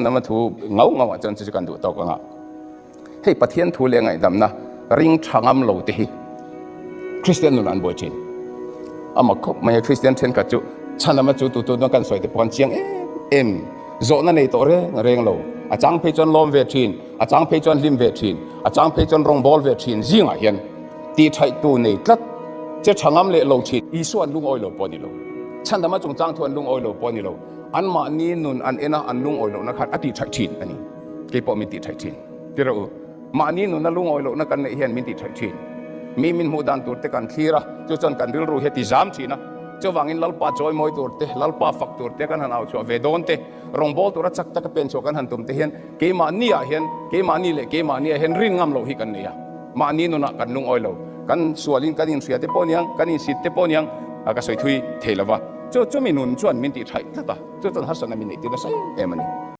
Chhandama thu ngau ngau ah chuan chu chu kan duh tawk ang a. Hei Pathian thu leh ngaihdamna ring tha ngam lo te hi Kristian nun an buai thin. A mak khawp mai a, Kristian thenkhat chu chhandama chu tu tu kan sawi te pawh an chiang em em. Zawhna nei tawh reng reng lo. A chang phei chuan lawm ve thin, a chang phei chuan hlim ve thin, a chang phei chuan rawngbawl ve thin zingah hian tihṭhaihtu nei tlat che tha ngam leh lo thin. Isua an lungawi lo pawh a ni lo. Chhandama chungchang thu an lungawi lo pawh a ni lo. Anmahni nun an en a, an lungawi lohna khan a tihṭhaih thin a ni. Kei pawh min tihṭhaih thin. Ti rawh u. Mahni nuna lungawi lohna kan neih hian min tihṭhaih thin. Mi min hmuh dan tur te kan thlir a, chu chuan kan rilru hi a ti zam thin a. Chuvangin Lalpa chawimawi tur te, Lalpa fak tur te kan han au chhuah ve dawn te, rawngbâwl tura chak taka pen chhuah kan han tum te hian keimahniah hian, keimahni leh keimahniah hian rin ngam loh hi kan nei a. Mahni nunah kan lungawi lo. Kan sualin kan inhria te pawh niang, kan insit te pawh niang ka sawi thui thei lo va. Chu chumi nun chuan min tihṭhaih tlat a, chu chuan harsatna min neih tir nasa em em a ni.